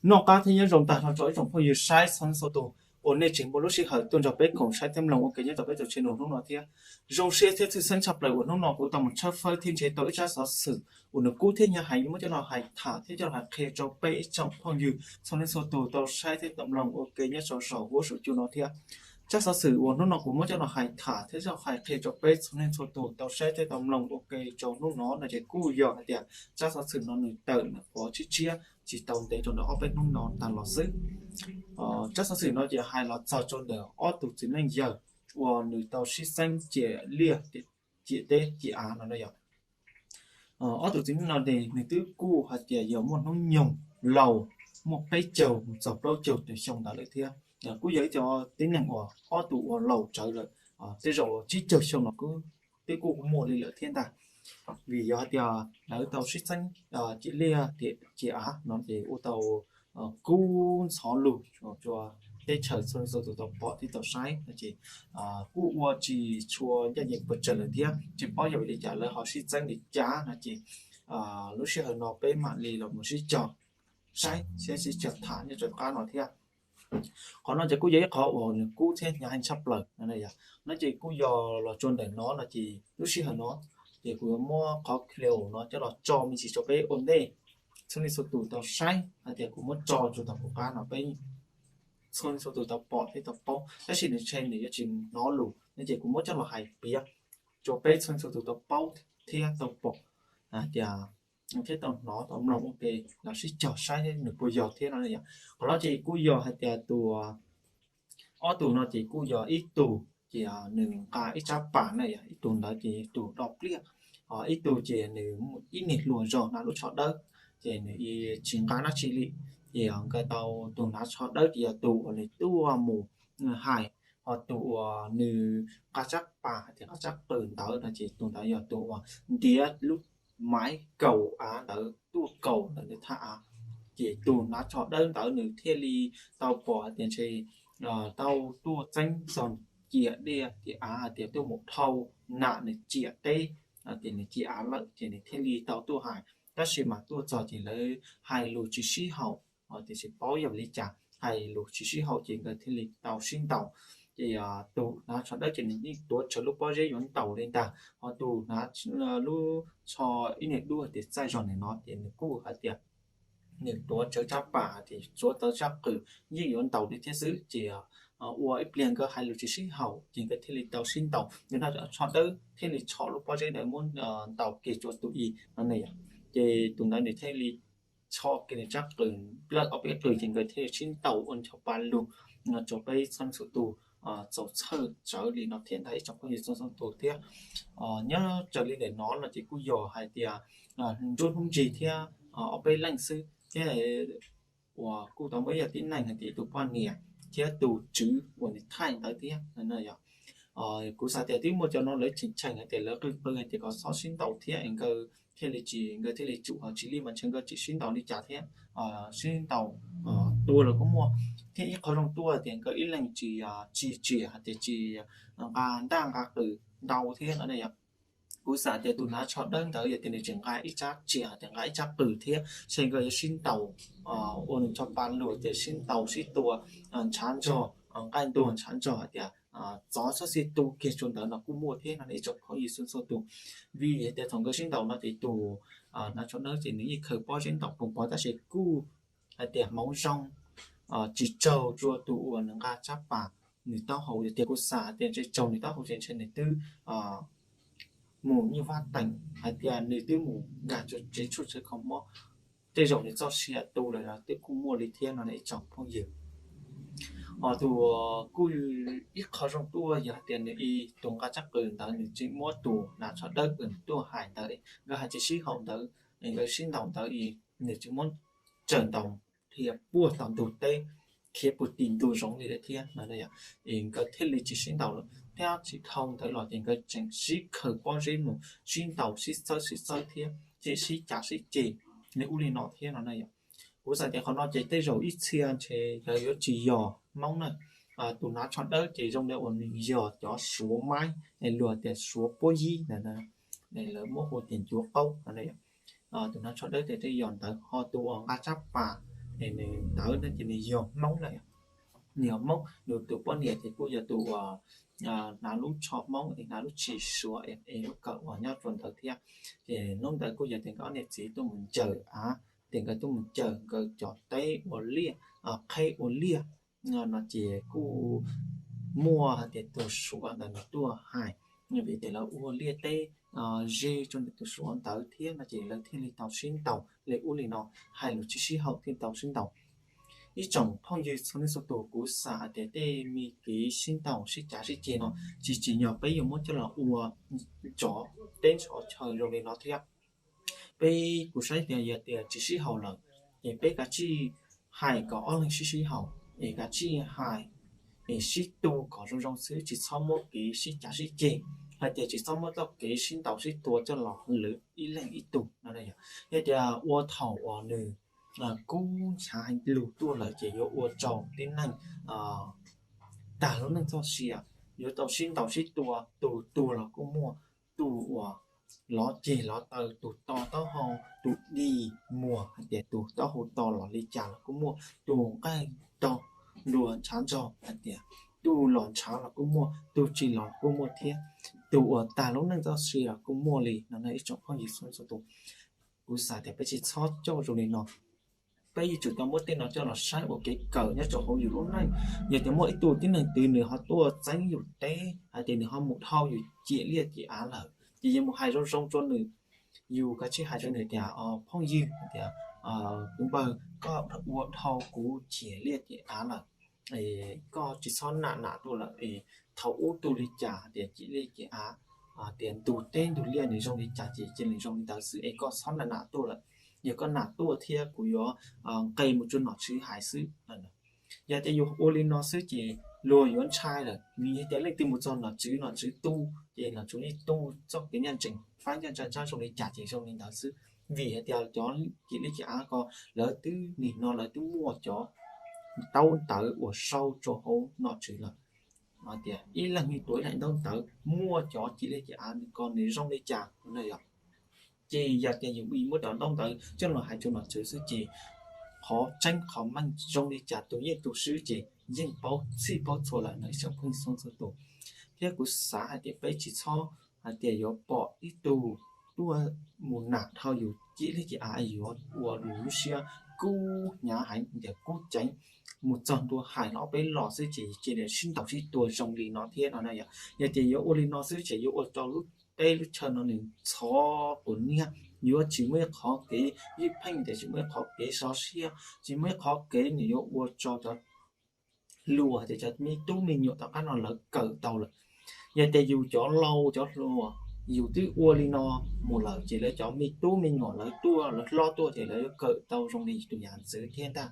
Noj qab thiab nyob zoo tag nrho rau ib tsoom phooj ywg saib txhua leej txhua tus uas nej tseem muaj lub sij hawm tuaj nrog peb koom saib thiab mloog ua ke nyob rau peb tus channel hnub no thiab. Zoo siab thiab tshwj xeeb tshaj plaws uas hnub no kuv tau mus tshawb fawb thiab ntsib tau ib tsab xov xwm uas nws kub thiab hnyav heev, muab coj los hais tham thiab coj los hais qhia rau peb ib tsoom phooj ywg txhua leej txhua tus tau saib thiab tau mloog ua ke nyob rau saum huab saum cua no thiab. Tsab xov xwm uas hnub no kuv muab coj los hais tham thiab coj los hais qhia rau peb txhua leej txhua tus tau saib thiab tau mloog ua ke rau hnub no no ces kuj yog hais tias tsab xov xwm no nws tawm nws qhuav tshiab tshiab tsis tau ntev rau ntawm ob peb hnub no tag los xwb. Tsab xov xwm no ces hais los txog rau ntawm ob tug txiv neej yawg uas nws tau sib txeeb ciam liaj ciam teb ciam av no na yom. Ob tug txiv neej no ces nws twb kuj hais tias yog muaj hnub nyoog laus, muaj peb caug mus txog plaub caug tawm xyoo ntawd lawm thiab. Kuj yog ib co tib neeg uas ob tug uas laus tsawv lawm, tej zaum tsib caug xyoo no twb kuj muaj li lawm thiab ntag. Vim yog hais tias lawv tau sib txeeb ciam liaj ciam av no ces ua tau kub ntxhov lug rau teb chaws txhua leej txhua tus tau pom thiab tau saib no ces kuj ua tsis tshua ncaj ncees pes tsawg lawm thiab tsis paub yog vim li cas lawv ho sib txeeb li cas no ces lub sij hawm no peb mam li los mus sib cog saib thiab sib cog tham nyob rau qab no thiab. Qhov no ces kuj yog ib qhov uas nws kub thiab hnyav heev tshaj plaws no ces kuj yog los tsuas ntawm no no ces lub sij hawm no ces kuv yuav muab qhov clip no coj los tso me ntsis rau peb ua ntej txhua leej txhua tus tau saib hais tias kuv muab tso rau tom qab no peb txhua leej txhua tus tau pom thiab tau paub, tab sis nws ntshe nws yuav tsis hnov lus no ces kuv muab coj los hais piav rau peb txhua leej txhua tus tau paub thiab tau pom hais tias thiab tau hnov tau mloog ua ke los sib cog saib nws puas yog thiab no yom. Qhov no ces kuj yog hais tias tus ob tug no ces kuj yog ib tug ces nws nqa ib tsab pas na yom, ib tug ntawd ces tus do pliaj, ib tug ces nws ib niag hluas zog hnav lub tsho dawb ces nws tsis nqa dab tsi li. Ces nkawd tau tus hnav tsho dawb ces yog tus uas nws tuaj mus hais, ho tus uas nws nqa tsab pas hais tias nqa tsab qws ntawd no ces tus ntawd yog tus uas ntiav lub maiv kaus av ntawd tuaj kaus ntawm nws thaj av. Ces tus hnav tsho dawb ntawd nws thiaj li tau pom hais tias ntshe tau tuaj txeeb txog ciam liaj ciam av hais tias tuaj mus dhau nam nws ciam teb, ces nws ciam av lawm ces nws thiaj li tau tuaj hais. Tab sis mas tuaj txog ces lawv hais lus tsis sib haum, tiam sis paub yog li cas hais lus tsis sib haum ces nkawd thiaj li tau sib ntaus. Ces tus hnav tsho dawb ces nws yeej tuav tsawv lub pob zeb yuav ntaus li ntag, ho tus hnav lub tsho ib niag dub tias txaij zog ntawm no ces nws kuj hais tias nws tuav tsawv tsab pas ces tsuav tau tsab qws yeej yuav ntaus li thiab xwb. Ces ua ib pliag nkawd hais lus tsis sib haum ces nkawd thiaj li tau sib ntaus, tus hnav tsho dawb thiaj li tsho lub pob zeb ntawd muab ntaus kiag rau tus i no ne yom. Ces tus ntawd nws thiaj li tsho kiag nws tsab qws plawj ob peb qws ces nkawd thiaj li sib ntaus ua ncho pa lug rau peb txhua txhua tus txaus txhawj tsawv li no thiab ntag ib tsoom phooj ywg txhua txhua tus thiab. Nyob raws li ntawm no no ces kuj yog hais tias nruab hnub ntsig thiab ob peb leej xwb thiab uas kuj tau muaj ib yam tib neeg hais tias tus poj niam thiab tus tswv uas nws thaij ntawd thiab. Kuv xav tias twb muaj cov no lawv cheem cheem hais tias lawv qw qw hais tias kom txhob sib ntaus thiab es nkawd thiaj li tsis, nkawd thiaj li tsum, ho tsis li mas ntshe nkawd tsis sib ntaus li cas thiab, sib ntaus tua los kuj muaj. Thiab ib qho zoo tuaj tias nkawd ib leeg tsis tsim txiaj hais tias tsis nqa ntaj nqa qws ntau thiab no ne yom. Kuv xav tias tus hnav tsho dawb ntawd yog tias nws tseem nqa ib tsab txiaj hais tias nqa ib tsab qws thiab ntshe nkawd yuav sib ntaus ua nws ncho pa lug tias sib ntaus sib tua ntshav ntsog, nqaij ntuag ntshav ntsog hais tias txov txhob txhij tu kiag rau ntawd no kuj muaj thiab no ne ib tsoom phooj ywg txhua txhua tus. Vim hais tias thaum nkawd sib ntaus no ces tus hnav tsho dawb ces nws yeej khaws pob zeb ntaus ploog pov tab sis kuj hais tias hmoov zoo tsis raug rau tus uas nws nqa tsab pas nws taub hau, yog tias kuv xav tias ntshe raug nws taub hau ces ntshe nws twb mus nyuj vaj teem hais tias nws twb mus nkag rau tsev tshuaj tsev kho mob, tej zaum nws txoj sia tu lawm los twb kuj muaj li thiab no ne ib tsoom phooj ywg. Ho tus kuj ib qho zoo tuaj yog hais tias nws ib tus nqa tsab qws ntawd nws tseem muab tus hnav tsho dawb uas nws tuaj hais ntawd, nkawd hais tsis sib haum ntawd, nkawd sib ntaus ntawd, nws tseem muab tsawm ntaus dhia puag tom ntug teb, khiav puag tim ntug zoov li lawm thiab no. Es nkawd thiaj li tsis sib ntaus lawm thiab tsis dhau ntawd los ces nkawd tseem sib khaws pob zeb mus sib ntaus sib txawb sib txawb thiab sib cav sib ceg li ub li no thiab no na yom. Kuv xav tias qhov no ces tej zaum ib txhia ntshe lawv yuav tsis yog Hmoob na. Tus hnav tsho dawb ces zoo li uas nws yog cov Suav maib, luag tias Suav puab yib na, lawv muab hu tias ncuav qaub no. Tus hnav tsho dawb ces tej yog ntawd, ho tus uas nqa tsab pas es nws ntawd no ces nws yog Hmoob lawm. Nws yog Hmoob, nws tus poj niam ces kuj yog tus uas hnav lub tsho Hmoob es hnav lub tshis suav es lub kawm uas nyob rau ntawd thiab. Ces hnub ntawd kuj yog tias nkawd ob niam txiv tuaj mus ncaws av, ces nkawd tuaj mus ncaws nkawd cov teb ua liaj, qheb ua liaj no ces kuj muaj hais tias tus suav ntawd nws tuaj hais, vim tias lawv ua liaj teb ze rau ntawm tus suav ntawd thiab no ces lawv thiaj li tau sib ntaus li ub li no, hais lus tsis sib haum thiaj tau sib ntaus. Ib tsoom phooj ywg txhua leej txhua tus, kuv xav hais tias tej me kev sib ntaus sib cav sib ceg no tsis tsim nyog peb yuav muab coj los ua tsov teb tsov chaw zoo li no thiab. Peb, kuv saib tias yog tias tsis sib haum lawm, ces peb kav tsij hais kom ob leeg sib sib haum, es kav tsij hais es sib tu kom zoo zoo xwb, tsis txhob muab kev sib cav sib ceg, hais tias tsis txhob muab txoj kev sib ntaus sib tua coj los lwm ib leeg ib tug no. Yog tias ua thaum uas nws kub hnyav heev lug tuaj lawm ces yuav ua rau tib neeg tag lub neej txoj sia, yuav tau sib ntaus sib tua, tus tuag los kuj muaj, tus uas lov ceg lov taw, tus to taub hau, tus dig muag hais tias tus taub hau to los li cas los kuj muaj, tus nqaij to ntua ntshav ntsog hais tias tus los ntshav los kuj muaj, tus tsis los kuj muaj thiab, tus uas tag lub neej txoj sia los kuj muaj li no. Ib tsoom phooj ywg txhua leej txhua tus, kuv xav tias peb tsis txhob coj zoo li no. Peb yuav tsum tau muab tej no coj los saib ua kev kawm nyob rau hauv yus lub neej. Yog tias muaj ib tug tib neeg twg nws ho tuaj txeeb yus teb hais tias nws ho mus dhau yus ciam liaj ciam av lawm, ces yuav mus hais zoo zoo rau nws. Yus kav tsij hais rau nws tias, phooj ywg, tias, kuv npawg, koj ua dhau kuv ciam liaj ciam av lawm, koj tsis txhob nam nam tuaj lawm es thaum ub tu li cas tias ciam liaj ciam av, tias ntug teb ntug liaj nws zoo li cas ces cia li zoo li ntawd xwb es koj txhob nam nam tuaj lawm. Yog koj nam tuaj thiab kuv yuav nqes mus rau nom tswv hais xwb. Yog tias yus ua li no xwb ces luag yuav ntshai lawm, vim hais tias leej twg mus txog nom tswv, nom tswv tu, ces nom tswv yeej tu txoj kev ncaj ncees, fab ncaj ntsaj ntsab zoo li cas ces zoo li ntawd xwb. Vim hais tias cov ciam liaj ciam av ko lawv twb nim no lawv twb muaj cov taub ntawv uas sau rau hauv nom tswv lawm, tias ib leeg ib tug ib leeg ntaub ntawv muaj cov ciam liaj ciam av ko nws zoo li cas no yom. Ces yog tias yus muab cov ntaub ntawv coj los hais rau nom tswv xwb ces qhov tseeb qhov meej zoo li cas tus yeej tus swb ces yeej paub txhij paub txhua lawm no ib tsoom phooj ywg txhua leej txhua tus. Thiab kuv xav hais tias peb tsis txhob hais tias yuav pom ib tug tuaj mus nam dhau yus ciam liaj ciam av, yuav ua yus lub siab kub hnyav heev, tias kub ceev, mus txog ntua hais los ob peb los xwb ces cia li sib ntaus sib tua zoo li no thiab no na yom. Yog tias yuav ua li no xwb ces yuav ua rau lub teb lub chaw no nws ntxhov quav niab, yuav tsis muaj ib qhov kev ywj pheej, tias tsis muaj ib qhov kev sov siab, tsis muaj ib qhov kev nws yuav ua rau cov hluas, tias cov me tub me nyuam tom qab no lawv kawm tau lawm. Yog tias yus cov laus cov hluas yus twb ua li no mus lawm ces lawv cov me tub me nyuam lawv tuaj lawv hlob tuaj ces lawv yuav kawm tau zoo li tus yam ntxwv thiab ntag.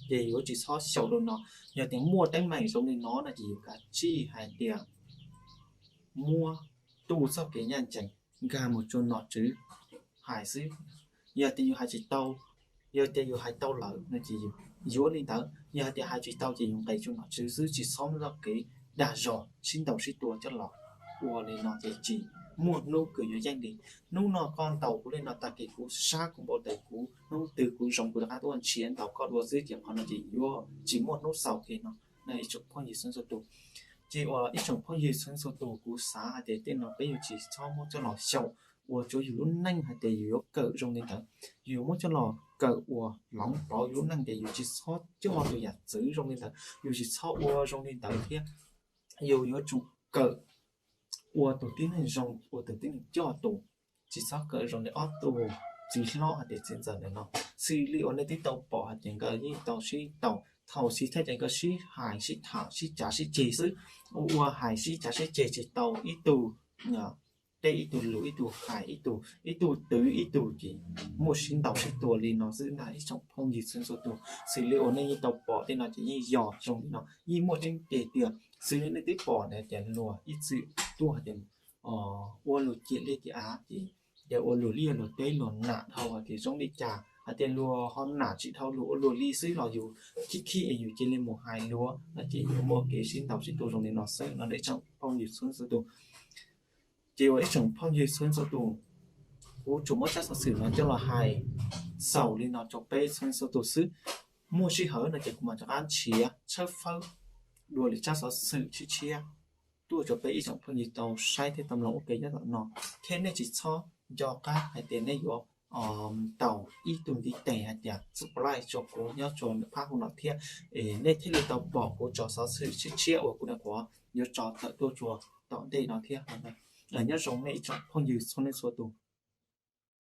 Ces yuav tsis txhob xyaum li no. Yog tias muaj teeb meem zoo li no no ces yus kav tsij hais tias muab tu txoj kev ncaj ncees nkag mus rau nom tswv hais xwb. Yog tias yus hais tsis tau, yog tias yus hais tau lawm no ces yus yuav li ntawd, yog hais tias hais tsis tau ces yus nqes rau nom tswv xwb, tsis txhob muaj txoj kev dag zog sib ntaus sib tua coj los ua li no ces tsis muaj hnub kws yuav yeej li. Hnub no koj ntaus kuv li no, tag kis kuv sab kuv npau taws, kuv hnub twg kuv zoo kuv rov qab tuaj nrhiav ntaus koj dua xwb ces qhov no ces yuav tsis muaj hnub xaus li no. No ib tsoom phooj ywg txhua leej txhua tus, ces ua ib tsoom phooj ywg txhua leej txhua tus, kuv xav hais tias tej no peb yuav tsis txhob muab coj los xyaum ua rau yus lub neej hais tias yus yuav kawm zoo li ntawd. Yus muab coj los kawm ua hloov pauv yus lub neej tias yus tsis txhob coj tus yam ntxwv zoo li ntawd, yus tsis txhob ua zoo li ntawd thiab. Yus yuav tsum kawm ua tus tib neeg zoo, ua tus tib neeg coj tus, tsis txhob kawm zoo li ob tug txiv hlob hais tias txiv ntxawm ntawm no. Xws li uas nej twb tau pom hais tias nkawd yeej tau sib ntaus, thaum xis thiab ces nkawd sib hais sib tham sib cav sib ceg xwb, ua ua hais sib cav sib ceg tsis tau ib tug teb ib tug lus, ib tug hais ib tug, ib tug twv ib tug ces muaj sib ntaus sib tua li no xwb ntag ib tsoom phooj ywg txhua leej txhua tus. Xws li uas nej yeej tau pom tej no ces yeej yog zoo li no, yeej muaj tseeb tiag tiag. Xws li nej twb pom ntawd tias luag ib txwm tuaj hais tias ua luag ciam liaj ciam av ces yog ua luag liaj luag teb luag nam dhau hais tias zoo li cas, hais tias luag ho nam tsis dhau luag ua luag li xwb los yus khib khib es yus cia li mus hais luag no ces yuav muaj kev sib ntaus sib tua zoo li no xwb no ib tsoom phooj ywg txhua leej txhua tus. Ces ua ib tsoom phooj ywg txhua leej txhua tus, Kuv tsuas muab tsab xov xwm no coj los hais xaus li no rau peb txhua txhua tus xwb. Muaj sij hawm no ces kuv mam rov qab nrhiav tshawb fawb dua lwm tsab xov xwm tshiab tshiab tuaj rau peb ib tsoom phooj ywg tau saib thiab tau mloog ua ke nyob tom no, thiab nej tsis txhob nco qab hais tias nej yuav tau ib tug ntiv tes hais tias subscribe rau kuv nyob rau ntawm phab hauv no thiab, es nej thiaj li tau pom kuv tso xov xwm tshiab tshiab uas kuv nyuam qhuav yuav tso tawm tuaj rau tom ntej no thiab. Nyob zoo nej ib tsoom phooj ywg txhua leej txhua tus.